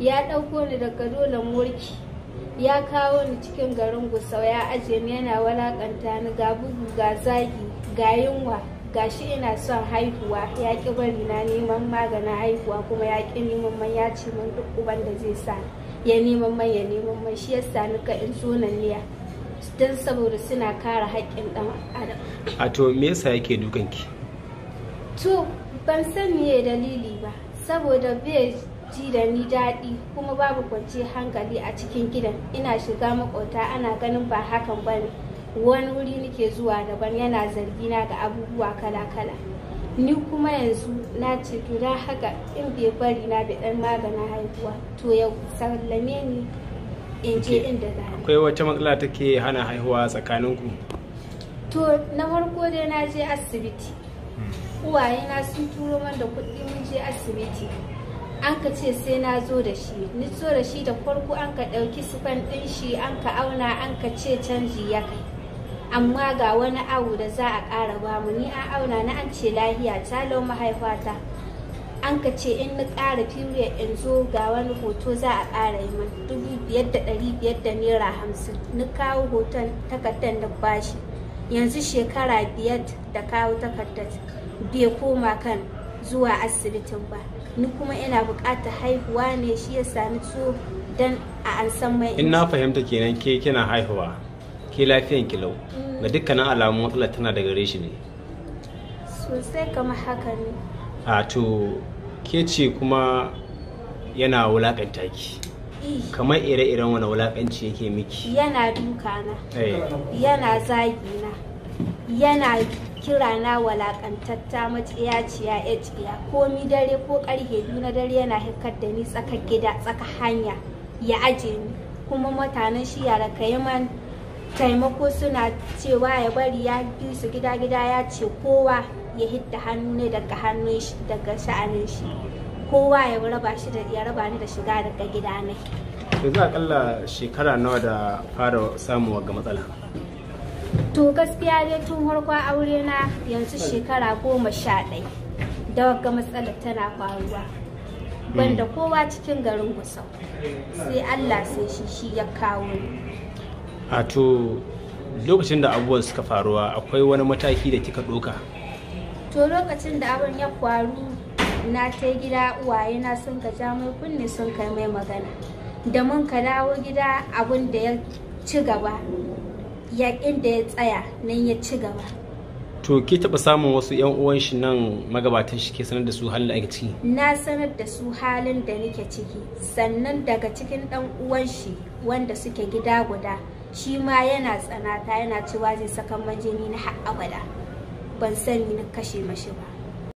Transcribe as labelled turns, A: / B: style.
A: Ya ɗauko ni daga dole Morki, ya kawo ni cikin garin Gusau, ya aje ni yana walakanta ni, ga bugu, ga zagi, ga yunwa, ga shi ina son haihuwa, ya ƙi bari na neman maganin haihuwa, kuma ya ƙi neman man, ya ce min duk uban da zai sa ya neman man ya neman man. Shi yasa nika in zo nan ne don saboda suna kare haƙƙin ɗan adam.
B: A to me yasa yake dukanki?
A: To ban san meye dalili ba, saboda bai ji da ni daɗi, kuma babu kwanciyar hankali a cikin gidan. Ina shiga maƙota ana ganin ba hakan ba ne, wani wuri nake zuwa daban, yana zargina ga abubuwa kala-kala. Ni kuma yanzu na ce to don haka in bai bari na bi ɗan maganin haihuwa, to ya sallame ni in je inda za ni.
B: Akwai wata matsala take hana haihuwa tsakaninku?
A: To na farko dai na je asibiti, uwayena sun turo man da kuɗi, mun je asibiti, an ka ce sai na zo da shi. Ni zo da shi, da farko an ka ɗauki sifan ɗin shi, an ka auna, an ka ce canji ya kai, amma ga wani awu da za a ƙara bamu. Ni an auna na, an ce lahiya ta lau mahaifata. An ka ce in na ƙara period in zo, ga wani hoto za a ƙara yi min, ₦5,550. Ni kawo hoton takardar da bashi. Yanzu shekara 5 da kawo takardar, bai koma kan zuwa asibitin ba. Ni kuma ina buƙatar haihuwa ne, shi yasa ni so don a an san mai.
B: In na fahimta kenan, ke kina haihuwa, ke lafiyan ki lau, ga dukkanin alamun matsalar tana daga gare shi ne.
A: Sosai, kamar haka ne.
B: A to ke ce kuma yana wulakanta ki? Kamar ire-iren wani wulakanci yake miki?
A: Yana duka na, yana zagi na, yana kira na walakantatta, matsiyaciya, ya tsiya. Komi dare ko karfe 2 na dare yana hikar da ni tsakar gida, tsaka hanya ya aje ni. Kuma mutanen shi yara man taimako suna cewa ya bari, ya bi su gida gida, ya ce kowa ya hidda hannu ne daga hannun shi, daga sha'anin shi, kowa ya raba shi da ya raba ni da shiga daga gida ne.
B: Yanzu akalla shekara nawa da fara samun ga matsala?
A: To gaskiya dai tun farkon aure na, yanzu shekara 11 da wagga matsalar tana faruwa. Banda kowa cikin garin Gusau sai Allah, sai shi, shi ya kawo ni.
B: A to lokacin da abubuwan suka faruwa, akwai wani mataki da kika ɗauka?
A: To lokacin da abin ya faru, na ta gida, uwaye na sun ka ja mai kunne, sun kai mai magana. Da mun ka dawo gida, abin da ya ci gaba ya inda ya tsaya nan ya ci gaba.
B: To ke taɓa samun wasu yan uwan shi nan, magabatan shi, ke sanar da su halin da ake ciki?
A: Na sanar da su halin da nake ciki. Sannan daga cikin dan uwan shi wanda suke gida guda, shi ma yana tsanata, yana cewa zai saka majini na har abada. Ban sani na kashe mashi ba.